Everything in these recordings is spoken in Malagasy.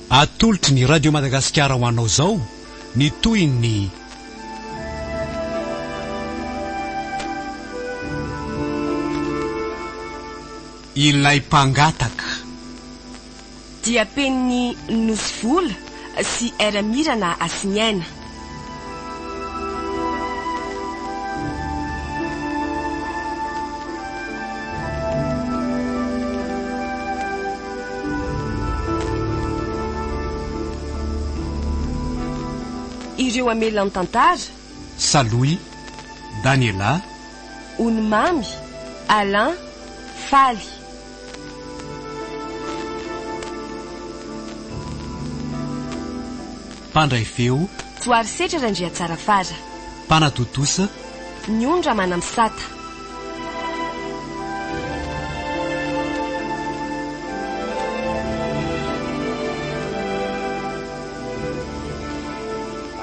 Atolotry ny Radio Madagasikara ho anao izao ny tohin'ny. Ilay mpangataka. Diam-penin'ny Nosy Vola sy Air Mirana Hasiniaina. Ireo hamelona ny tantara. Salohy, Daniela. Onimamy, Alain, Faly. Mpandray feo. Joharisetra Randriatsarafara. Mpanatontosa. Niony Ramanamisata.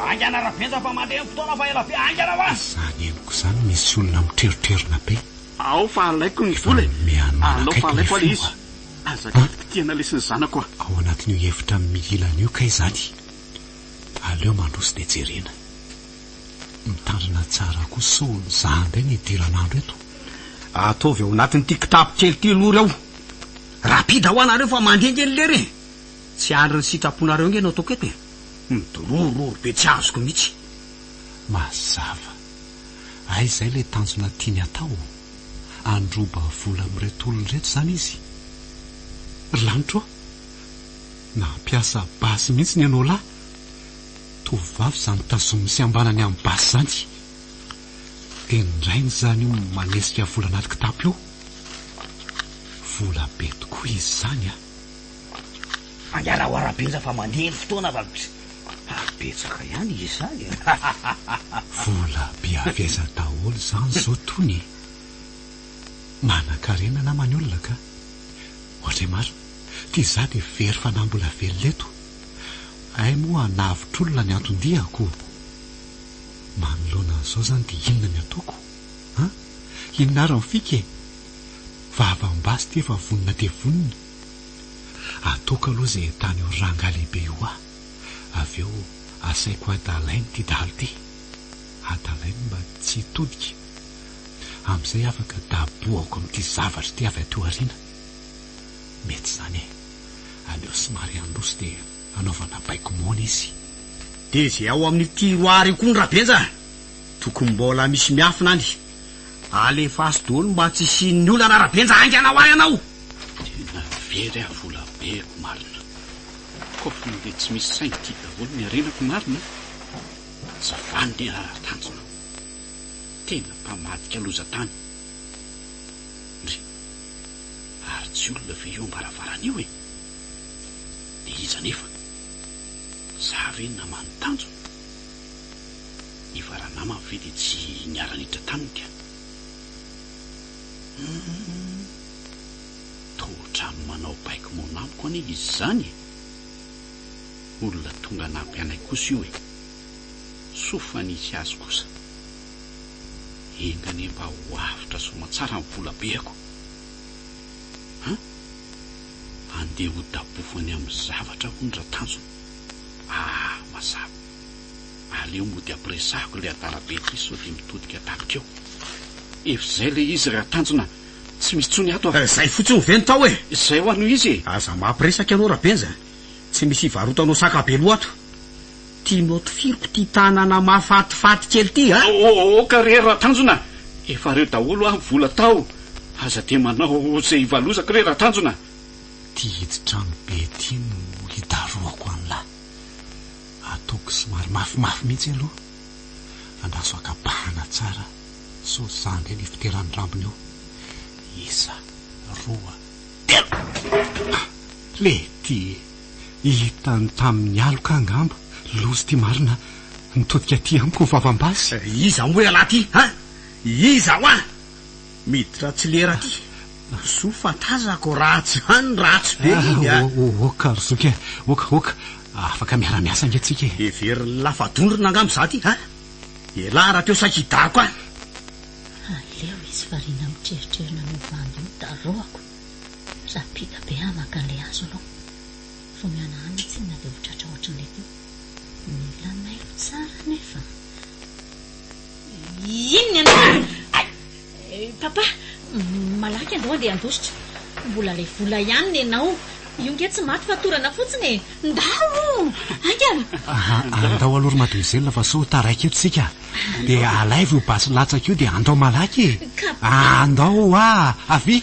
Haingana Rabenja fa mandeha ny fotoana fa ela be, haingana hoa! Izany henoko izany misy olona mitrerotrerona be. Ao fa alaiko ny vola e! Alao fa alaiko aloha izy. Aza kitikitihana lesy ny zanako a! Ao anatin'io efitra mihilana io kay izany. Aleo mandroso dia jerena. Mitandrina tsara koa sao za indray no hidiran'andro eto. Ataovy ao anatin'ity kitapo kely ity aloha ireo. Rapida hoa nareo fa mandeha ange ny lera e! Tsy andrin'ny sitraponareo ange no ataoko eto e! Midorororo be tsy azoko mihitsy. Mazava. Aiza izay ilay tanjona tiany atao? Handroba vola amin'ireto olona ireto izany izy? Ry lanitro a! Nampiasa basy mihitsy ny anao lahy! Tovovavy izany tazominy sy ambanany amin'ny basy izany! Dia ny rainy izany io manesika vola anaty kitapo io? Vola be tokoa izy izany a! Angaha ho Rabenja fa mandeha ny fotoana fa ary betsaka ihany izy izany e! Vola be avy aiza daholo izany izao tony e! Manankarena nama ny olona ka! Ohatray marina, ty za dia very fanahy mbola velona eto. Hay moa hanavotr'olona ny anton-diako. Manoloana an'izao izany dia inona ny ataoko? An? Inona ary ny fika e? Vavam-basy ity efa vonona dia vonona. Ataoko aloha izay ahitana io rangahy lehibe io ahy. Avy eo asaiko hadalainy ity dahalo ity. Hadalainy mba tsy hitodika. Amin'izay afaka dabohako amin'ity zavatra ity avy aty aoriana. Mety izany e. Aleo somary handroso dia hanaovana baiko moana izy. Dia izay ao amin'io tiroir io koa ny Rabenja a! Tokony mbola misy miafina any. Alefaso daholo mba tsy hisian'ny olana Rabenja haingana ho ahy ianao! Tena very aho vola be marina. Kofn'le tsy misy saina ity daholo ny harenako marina a! Tsy vanona raha tanjona. Tena mpamadika loza tany. Ndry. Ary tsy olona ve io ambaravarana io e? Dia iza anefa? Za ve naman'i Tanjona? Nefa raha namany ve dia tsy niara-niditra taminy ka? Humm. Toa ohatran'ny manao baiko moana amiko anie izy izany e! Olona tonga hanampy anay kosa io e! Soa fa nisy azy kosa. Enga anie mba ho avotra soamantsara ny volabeako. An? Andeha ho dabofany amin'ny zavatra hono Ratanjona. Ah, mazava. Aleo mody ampiresahako ilay adala be ity sao dia mitodika tampoka eo. Efa izay ilay izy Ratanjona, tsy misy intsony ato a. Izay fotsiny ve no tao e? Izay ho'a no izy e. Aza mampiresaka ianao Rabenja, tsy misy ivarotanao saka be loha ato. Tianao tifiriko ity tanana mahafatifaty kely ity a! Aoka re Ratanjona, efa reo daholo hoa ny vola tao, aza dia manao izay hivalozako re Ratanjona. Ity hidin-trano be ity no hidarohako an'lah. Ataoko somary mafimafy mihitsy aloha. Andraso hakapahana tsara sao za indray no hifoteran'ny rambony eo. Isa, roa, telo! Ah! Lety e! Hitany tamin'ny aloka angamba. Loza ity marina a! Nitodika aty amiko ny vavam-basy. Iza moa ialahy ity a? Iza hoa? Miditra tsy lera aty. Soa fa tazako raha tsy any ratsy be iny a! Oka ry zoky a! Oka, oka! Afaka miara-miasa ange tsika e! Heverin'ny lafadondrona angamba izaho ity a! Ialahy rahateo saika hidaroka ahy. Aleo izy variana mitreritrerina an'io bandy io darohako. Rapida be aho maka an'ilay hazo aloha. Vao mihanahana tsinona dia ho tratra ohatran'ilay teo. Mila mailo tsara anefa. Inona ianao? Ay! Papa, malaky andao andeha handositra. Mbola ilay vola ihany nenao. Io nge tsy maty fa torana fotsiny e! Ndao! Haingana! Andao aloha ry mademoiselle fa sao taraiky eto isika. Dia alaivo io basy latsaka io dia andao malaky e! Andao hoa! Avia!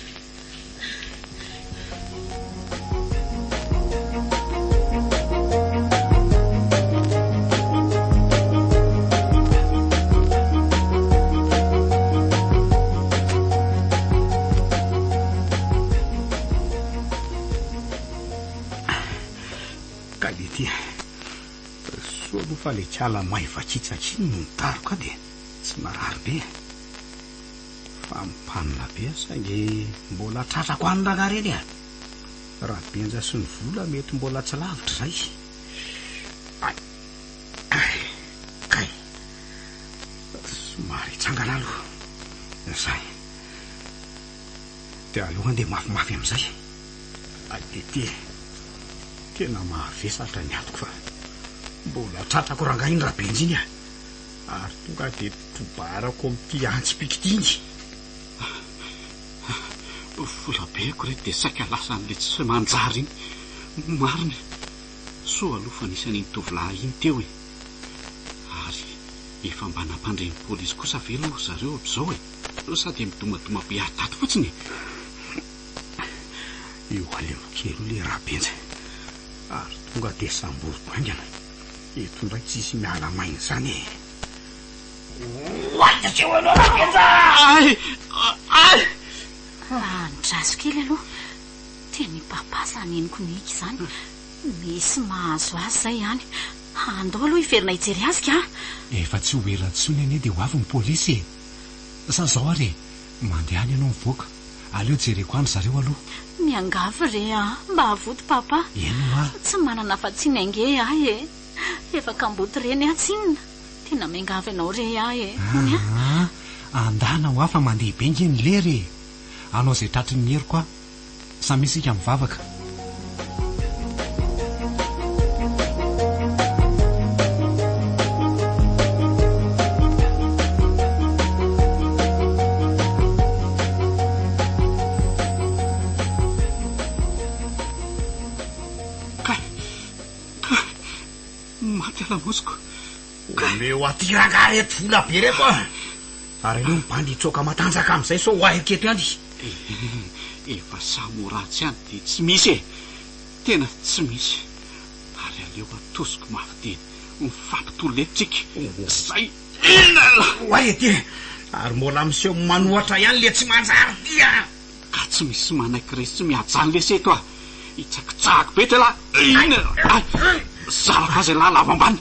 Kay ity soa aloha fa le kala may vakitsaka iny no nitaroka dia tsy narary be. Fa mpanina be aho saingy mbola tratrako any rangahy ireny e! Rabenja sy ny vola mety mbola tsy lavitra izay. Ay! Ay! Kay! Somary hitsangana aloha. Izay. Dia aleo handeha mafimafy amin'izay. Ay tete! Tena mahavesatra ny atiko fa mbola tratrako rangahy iny Rabenja iny a! Ary tonga dia trobarako amin'ity antsy piky ity iny. Vola be ako ireto dia saika lasan'ilay tsy manjary iny. Marina e! Soa aloha fa nisy an'iny tovolahy iny teo e! Ary efa mba nampandre ny polisy kosa ve aloha ry zareo amin'izao e? Sa dia midomadoma be ato tato fotsiny e? Io aleo kely io ilay Rabenja. Ary tonga dia samboriko haingana. Eto indray tsisy miala maina izany e! Oay aseho anao Rabenja! Ay! Ay! Andraso kely aloha. Tena i Papa izany henoko nihiaka izany. Misy mahazo azy izay any. Andao aloha hiverina hijery azy ka! Efa tsy ho ela intsony anie dia ho avy ny polisy e! Sa izao ary e, mandehana ianao mivoaka, aleo jereko any zareo aloha. Miangavy re a, mba avoty Papa. Eny hoa. Tsy manana afa-tsiny ange ahy e. Efa kamboty reny aho tsinona. Tena miangavy anao re aho e. Hono a. Aa, andana hoa fa mandeha be nge ny lera e. Hanao izay tratry ny heriko aho. Samia isika mivavaka. Kay! Kay! Maty alamosiko. Omeo aty rangahy reto vola be reto a! Ary aleo ny bandy hitsoaka matanjaka amin'izay sao ho ahiko eto ihany. Efa samy ho ratsy ihany dia tsy misy e! Tena tsy misy. Ary aleo atosiko mafy dia mifampitolona eto tsika. Zay inona la! Oay ety e! Ary mbola miseho manohatra ihany le tsy manjary ty a! Ka tsy misy manaiky resy tsy mihajaly lesy eto a! Hitsakitsahako be ty lah! Inona e! Zarako azy elah lavo ambany!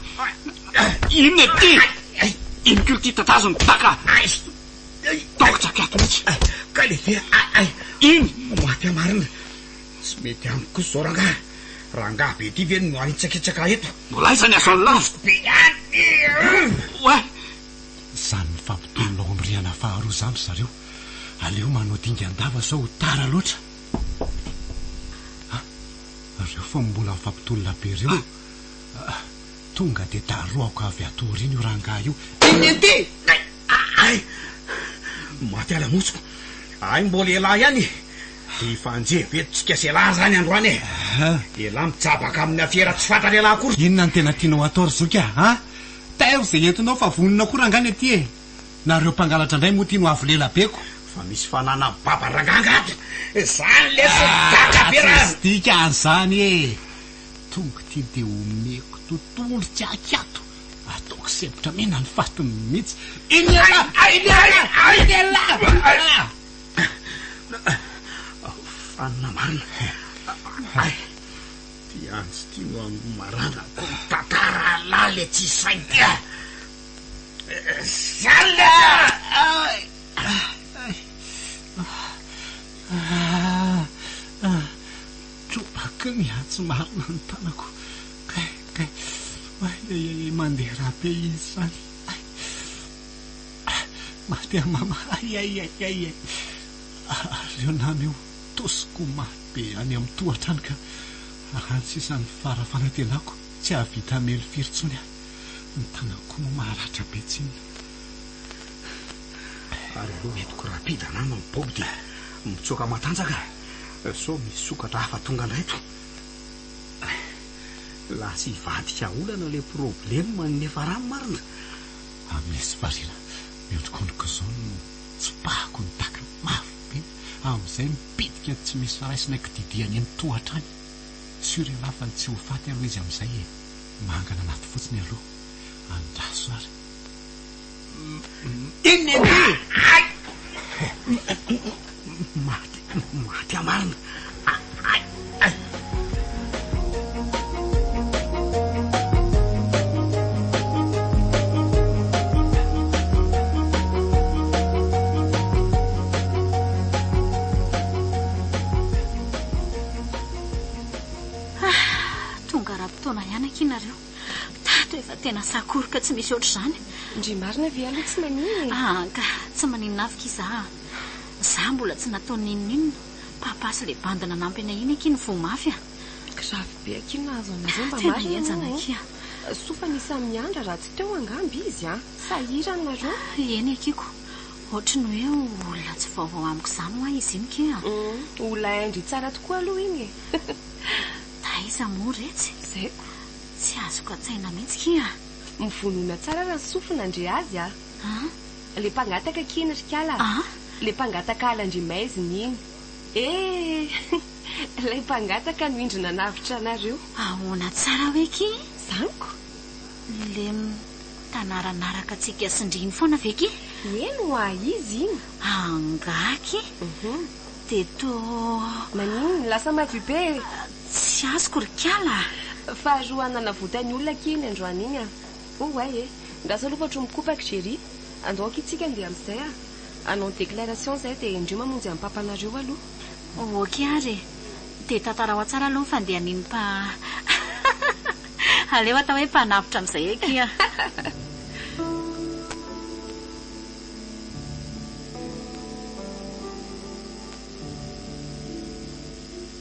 Inona ity! Ino koa ity tatazo ny daka! Tahotra ato mihitsy. Kay lehibe ay. Iny. Maty aho marina. Tsy mety amiko kosa izao rangahy. Rangahy be ity ve no hanitsakitsaka eto. Mbola aiza ny azon'ny laviko. Be ihany. Oay. Izany mifampitolona ao amin'ny rihana faharoa izany ry zareo. Aleo manao dingan-dava sao ho tara loatra. Ah, ireo fa mbola mifampitolona be ireo. Tonga dia darohako avy ato aoriana io rangahy io. Inona ity? Ay! Maty ala-motsiko. Ay mbola elah ihany e. Dia hifanjevo eto tsika sy elah zany androany e. Elah mijabaka amin'ny afera tsy fantany elah akory. Inona no tena tianao atao ry zoky a? A! Tairo izay entinao fa vonona koa rangahy ny aty e. Nareo mpangalatra indray moa ity no avo lela beko. Fa misy fananan'i baba rangahy angaha ato? Zany lesy gaga be raha. Tsisy dikany zany e. Tonga ity dia omeko tontolo tsy ankiato. Ataoko sempotra mena ny fatiny mihitsy. Iny elah! Iny elah! Iny elah! Fanina marina. Ay, ty antsy ty no marana ko mitantara lah le tsy sainy ty a. Zany le Trobaky ny antsy marina ny tanako. Kay, kay. Ay, ay, ay, mandeha ra be izy izany. Ay. Maty aho mama. Ay, ay, ay, ay, ay. Aleo namy io tosiko mafy be any amin'ny tohatra any ka. Raha ny sisa ny fara fanantenako, tsy hahavita hamely firy intsony aho. Ny tanako koa moa maratra be tsinona. Ary aleo entiko rapide nama ny Bob dia mitsoaka matanjaka sao misy sokatra hafa tonga indray eto. Lasa hivadika olana ilay problème ny niafarany marina. Misy variana miondrikondrika izao no tsipahako ny daka mafy be amin'izay mipitika tsy misy raisina kididiany eny tohatra any. Sur ialahy fa ny tsy ho faty aloha izy amin'izay e. Mangana anaty fotsiny aloha. Andraso ary. Inona ity? Ay! Maty, maty aho marina. Ay, ay. Ah, tonga ara-potoana ihany akia nareo. Tato efa tena sakoroka tsy misy ohatr'izany. Ndry marina ve aloha tsy maninona e? Ah ka, tsy maninona avy ki za a. Za mbola tsy natao n'inon'inona. Papa sy le bandy nanampy anay iny akia no voa mafy a. Grave be akia ny nahazo anareo mba Tena marina henjana moa akia. Soa fa nisy miandra raha tsy teo angamba izy a. Sahirana nareo. Eny akia ko. Ohatry ny hoe olona tsy vaovao amiko izany hoa izy iny kia. Olona hain-dry tsara tokoa aloha iny e. Taiza moa retsy? Zaiko. Tsy azoko an-tsaina mihitsy kia. Mivonona tsara raha sofina ndry azy a. An? Le mpangataka akia iny ry kala a. An? Le mpangataka alan-dry maizina iny. Eh! Ilay mpangataka no indry nanavotra anareo. Ahoana tsara hoe kia? Zaniko? Le mitanaranaraka antsika sy ndry iny foana ve kia? Eny hoa, izy iny. Angaha kia? Dia toa. Maninona? Lasa madio be e! Tsy azoko ry kala a! Faharoa nanavotany olona akia iny androany iny a! Oay e! Ndraso aloha fa ohatry ny mikopaka Jerry. Andao akia tsika andeha amin'izay a! Hanao ny déclaration izay dia ndrio mamonjy an'i papanareo aloha. Ok ary e! Dia tantarao tsara aloha ny fandehan'iny mpa. Aleo atao hoe mpanavotra amin'izay akia.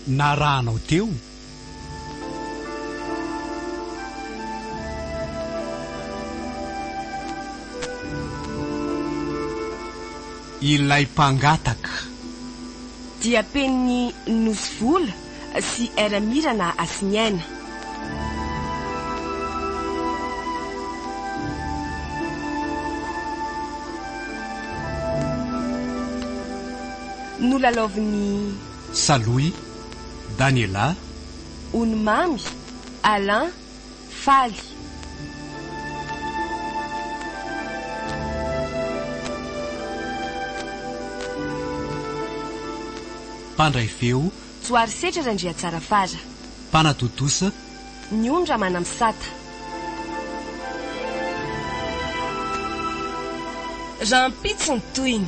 Narahanao teo. Ilay mpangataka. Diam-penin'ny Nosy Vola sy Air Mirana Hasiniaina. Nolalaovin'i. Salohy, Daniela. Onimamy, Alain, Faly. Mpandray feo. Joharisetra Randriatsarafara. Mpanatontosa. Ny Ramanamisata. Rahampitso ny tohiny.